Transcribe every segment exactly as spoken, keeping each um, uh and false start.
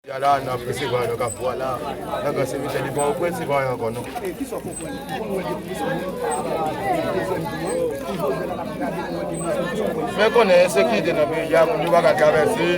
Ya la, n ap resevwa yo k ap pwa la, nan gran simityè de Pòtoprens, se pa anyen ankò non. Men konnen ensekirite nan peyi a, moun yo pa ka travèse,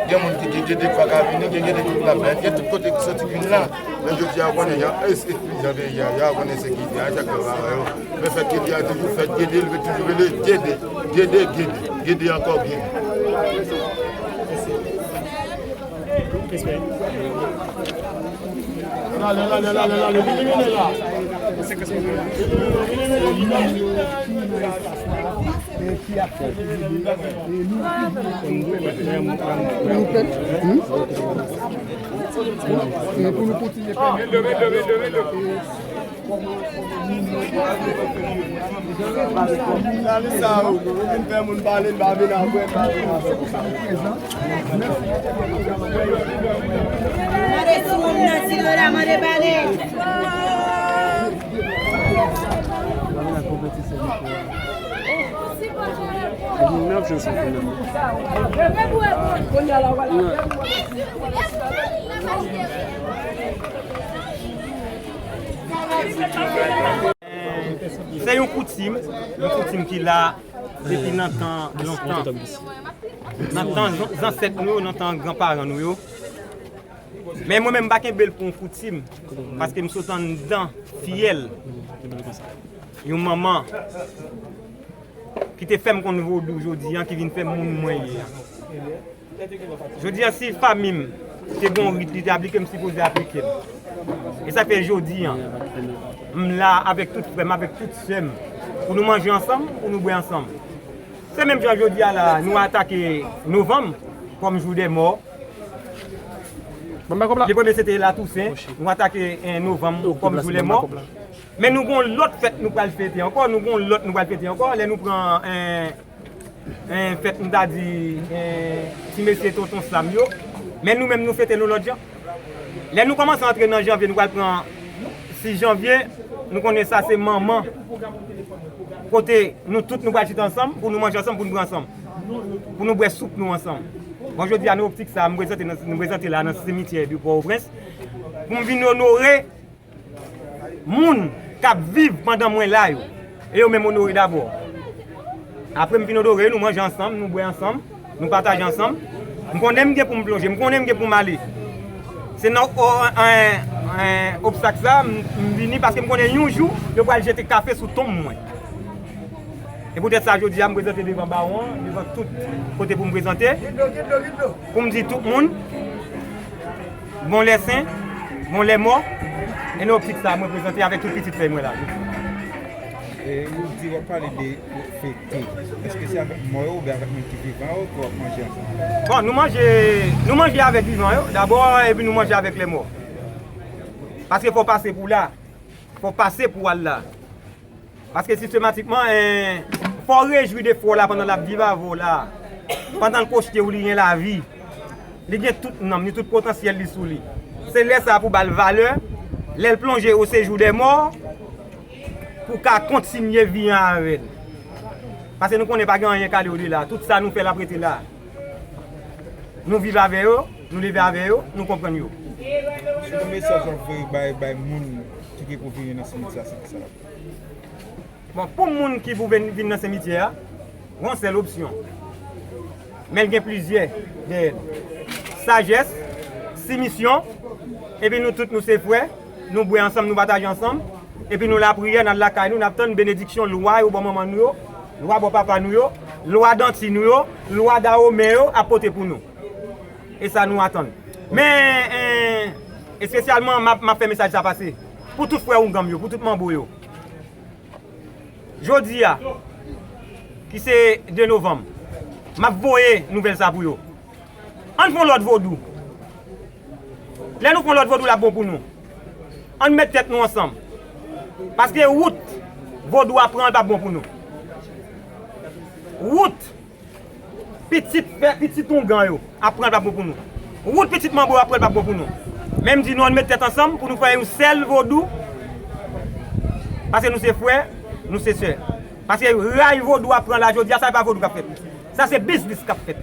gen moun ki gen gede ki pa ka vini, gen gede ki vin ap fè, gen tout kote ki soti vin la. Men jodi a, ou konnen, jan, es-, espri jan peyi a, ya konnen ensekirite a, chak fè pa yo. Men fèt gede a toujou fèt gede, l toujou rele gede, gede, gede, gede ankò gede. Sa vin fè moun pale, m pa vin avè, m pa vin avè. Mande sou moun nan, si nou la, mande pale. Se yon koutim, yon koutim ki la depi nan tan lontan. Nan tan zan-, zansèt nou yo, nan tan granparan nou yo. Men mwen menm, m pa kenbe l pou yon koutim, paske m sot anndan fyèl yon manman ki te fè m konn vodou jodi a, ki vin fè m moun mwen ye a. Jodi a, si fanmi m te gen yon rit li te aplike, m sipoze aplike l. E sa fè jodi a, m la avèk tout frè m, avèk tout sè m, pou nou manje ansanm, pou nou bwè ansanm. Se menm jan jodi a la, nou atake novanm kòm jou dè mò. Ban m ba kòb la. Le premye se te Latousen, nou atake, eh, novanm kòm jou dè mò. Men nou gon lòt fèt nou pral fete ankò, nou gon lòt nou pral fete ankò. Lè nou pran, eh, eh, fèt, nou ta di, eh, ti mesye Tonton Sam yo. Men nou menm, nou fete nou lòt jan. Lè nou kòmanse antre nan janvye, nou pral pran sis janvye, nou konnen sa se manman. Kote nou tout nou pral chita ansanm, pou nou manje ansanm, pou nou bwè ansanm. Pou nou bwè soup nou ansanm. Bon, jodi a, nan optik sa, m prezante nan, nou prezante la nan simityè de Pòtoprens. Pou m vin onore moun k ap viv pandan mwen la yo. E yo menm onore dabò. Apre m fin onore yo, nou manje ansanm, nou bwè ansanm, nou pataje ansanm. M konnen m gen pou m plonje, m konnen m gen pou m ale. Se nan o-, en, en, obstak sa, m, m vini paske m konnen yon jou, yo pral jete kafe sou tonm mwen. E poutèt sa, jodi a, m prezante devan bawon an, devan tout kote pou m prezante. Pou m di tout moun, bon lè sen, bon lè mò, e nan optik sa a, mwen prezante avèk tout pitit fèy mwen la. E ou di w ap pale de fete. Èske se avèk mò yo oubyen avèk moun ki vivan yo ke w ap manje ansanm? Bon, nou manje, nou manje avèk vivan yo, dabò, epi nou manje avèk lè mò. Paske fò w pase pou la. Fò w pase pou al la. Paske sistematikman, eh, fò w rejwi de frè w la pandan l ap viv avè w la. Pandan l kochte w, li gen lavi. Li gen tout nanm, li tout potansyèl li sou li. Se lè sa a pou w ba l valè, lè l plonje o sejou dè mò, pou w ka kontinye vi an avè l. Paske nou konnen pa gen anyen k ale odela. Tout sa nou fè l ap rete la. Nou viv avè yo, nou leve avè yo, nou konprann yo. Se yon mesaj w ap voye bay, bay moun ki gen pou vini nan simityè a, se kisa l ap di? Bon, pou moun ki pou vin, vin nan simityè a, gon sèl opsyon. Men l gen plizyè dèyè l. Sajès, simisyon, epi nou tout nou se frè, nou bwè ansanm, nou pataje ansanm, epi nou lapriyè, n al lakay nou, n ap tann benediksyon lwa yo bò manman nou yo, lwa bò papa nou yo, lwa danti nou yo, lwa dawomen yo ap pote pou nou. E sa nou atann. Men, eh, espesyalman, m ap, m ap fè mesaj sa pase. Pou tout frè oungan m yo, pou tout manbo yo. Jodi a, ki se de novanm, m ap voye nouvèl sa pou yo. Ann fè yon lòt vodou. Lè nou fè yon lòt vodou, l ap bon pou nou. Ann met tèt nou ansanm. Paske wout vodou a pran, l p ap bon pou nou. Wout pitit, pitit oungan yo ap pran, l p ap bon pou nou. Wout pitit manbo yo ap pran, l p ap bon pou nou. Men m di nou, ann met tèt ansanm pou nou fè yon sèl vodou. Paske nou se frè, nou se sè. Paske ray vodou ap pran la jodi a, sa e pa vodou k ap fèt. Sa se biznis k ap fèt.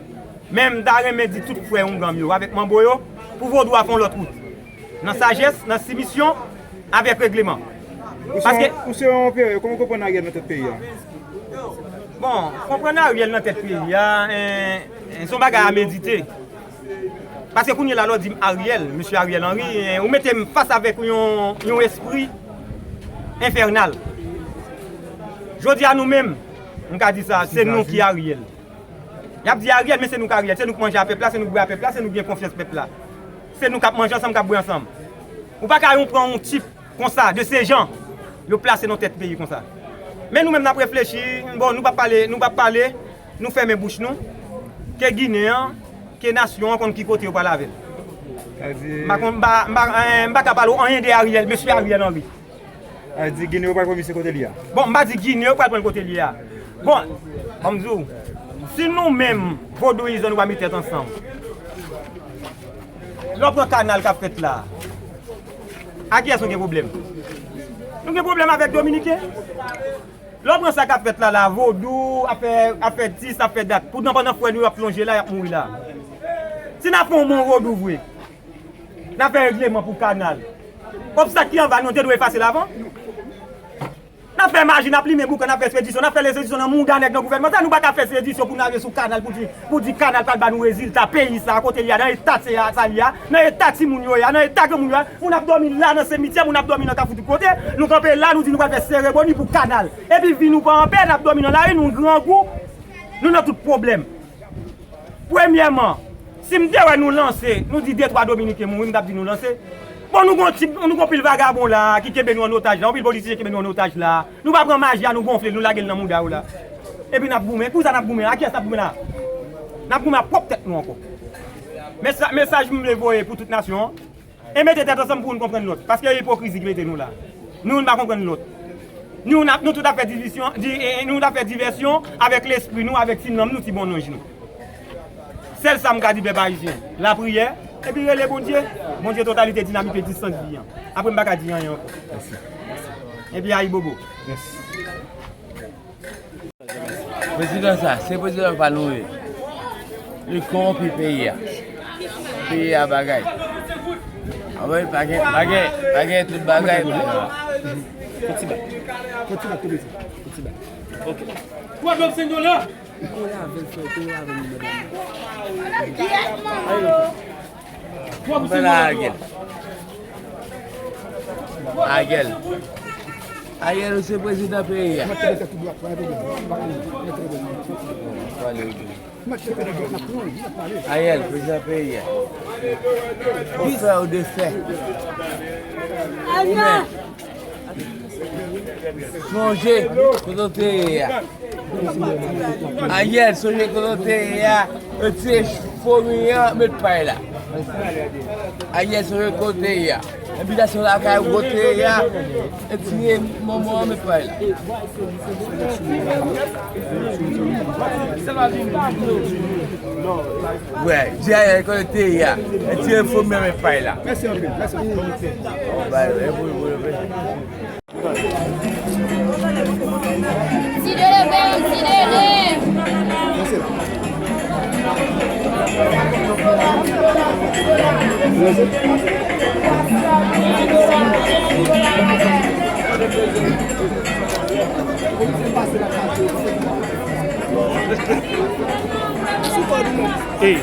Men m ta renmen di tout frè oungan m yo avèk manbo yo, Pou vodou a fè yon lòt wout. Nan sajès, nan simisyon, avèk regleman. Ou se Paske yon, ou se yon anperè, kòman w konprann Ariel nan tèt peyi a? Bon, konprann Ariel nan tèt peyi a, en, en, se yon bagay a medite. Paske kounye la, lè w di m Ariel, mesye Ariel Henry, en, ou mete m fas avèk yon, yon espri enfènal. Jodi a nou menm, m ka di sa, se nou ki Ariel. Y ap di Ariel, men se nou k Ariel, se nou k manje a pèp la, se nou k bwè a pèp la, se nou k gen konfyans pèp la. Se nou k ap manje ansanm, k ap bwè ansanm. Ou pa ka yon pran yon tip konsa, de se jan yo plase nan tèt peyi konsa. Men nou menm n ap reflechi, bon, nou p ap pale, nou p ap pale, nou fèmen bouch nou, ke Ginen an, ke nasyon an konn ki kote yo pral avè l. M pa konn, m pa, m pa, eh, m pa ka pale w anyen de Ariel, mesye Ariel Henry. Sa vle di Ginen yo pral pran misye kote li a. Bon, m pa di Ginen yo pral pran l kote li a. Bon, ban m di w, si nou menm, vodouyizan, nou pa met tèt ansanm, lè w pran kanal k ap fèt la, a kiyès nou gen pwoblèm? Nou gen pwoblèm avèk Dominiken. Lè w pran sa k ap fèt la, la, vodou, afè, afè dis, afè dat. Poutan pandan frè nou yo ap plonje la, y ap mouri la. Si n ap fè yon bon vodou vre, n ap fè regleman pou kanal. Obstak ki anba nou, nou te dwe efase l avan. N ap fè maji, n ap limen boukan, n ap fè sedisyon, n ap fè lè sedisyon nan mouda nèg nan gouvènman. Sa nou pa ka fè sedisyon pou n ale sou kanal pou di, pou di kanal pral ba nou rezilta peyi sa a, kote li a, nan eta se a, sa li a, nan eta timoun yo ye a, nan eta granmoun yo a. Moun ap dòmi la nan simityè, moun ap dòmi nan kafou tout kote. Nou kanpe la, nou di nou pral fè seremoni pou kanal. Epi vi nou pa anpè, n ap dòmi nan lari, nou grangou, nou nan tout pwoblèm. Premyèman, si m te wè nou lanse, nou di de twa Dominiken mouri, m t ap di nou lanse. Bon, nou gon tip, nou gon pil vagabon la ki kenbe nou an otaj la, yon pil politisyen kenbe nou an otaj la. Nou pa pran maji a, nou gonfle l, nou lage l nan mouda yo la. Epi n ap goumen. Pou sa n ap goumen? A kiyès n ap goumen la? N ap goumen ak pwòp tèt nou ankò. Mesa-, mesaj m vle voye pou tout nasyon an, e mete tèt ansanm pou n konprann lòt. Paske e ipokrizi ki mete nou la. Nou youn pa konprann lòt. Nou youn ap, nou tout ap fè divizyon, di, e, e, nou tout ap fè divèsyon avèk lespri nou, avèk ti nanm nou, ti bonnanj nou. Sèl sa m ka di pèp ayisyen, lapriyè, epi rele Bondye. Bondye totalite dinamik e distans vi an. Apre m pa ka di anyen ankò. Epi ayibobo. Prezidan sa, se prezidan pa nou ye. Li kòwonpi peyi a. Peyi a bagay. Anmwey, pa gen, pa gen, pa gen tout bagay. Fò ti bak. Fò ti bak tou piti. Fò ti bak. Ok. Twa dòb senk dola. Ou lave l, frè, ou lave l, medam. Mwen la Ariel. Ariel. Ariel, ou se prezidan peyi a. Ariel, prezidan peyi a. Ou fè ou defè. Ou menm. Sonje kote w te ye a. Ariel, sonje kote w te ye a. Retire fomi an, met pay la. Ariel, sonje kote w te ye a. Envitasyon lakay ou kote w te ye a. Retire manman an, met pay la. Wè, di Ariel kote w te ye a. Retire fomi an, met pay la. Mèsi anpil. Mèsi anpil. Bay, e pou, pou, pou. Ti dele, baby, ti dele. Hey.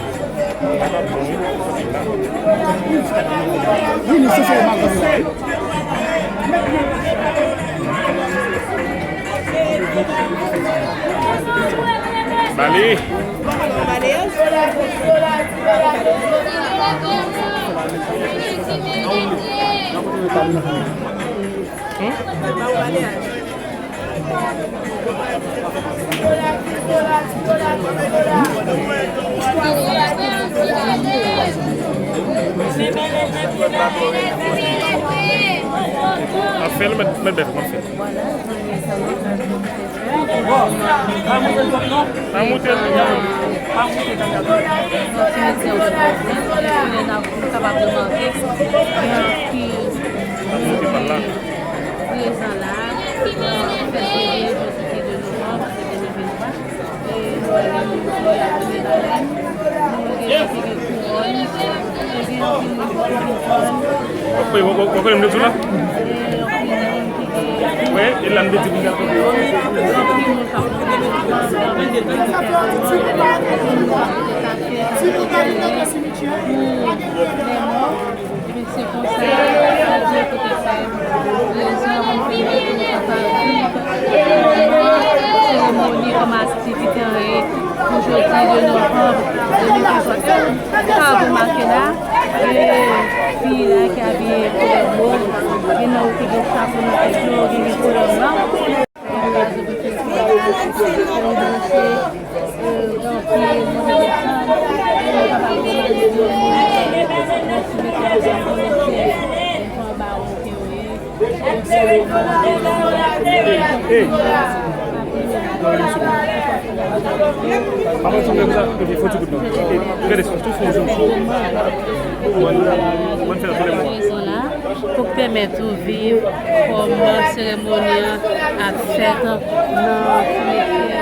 Bale. Ap fè l, mèt, mèt bèf, ap fè l. Pa moute l. Prezan la, fèt fevriye, jodi de novanm, se de mil venntwa. E nou wè gen moun ki gen medalay, nou wè gen moun ki gen kouwòn, e gen Wi, w konnen m te di w la? Wi, e la m te di w. Epi se konsa, sa di yo te fè prezan pou nou kapab viv kòman seremoni kòm aktivite an ye pou jodi de novanm de mil vennsenk. E sa w remake la, gen fi la ki abiye koulè mov, gen nan yo ki gen chapo nan tèt yo, gen ki koulè blan. Hey! Papa, tu me gusta, porque fue tu culpa. Gade, si tu fue un show. Mwen, mwen fè l pou lè mwen. Pou k pèmèt ou viv kòman seremoni an ap fèt nan simetyè.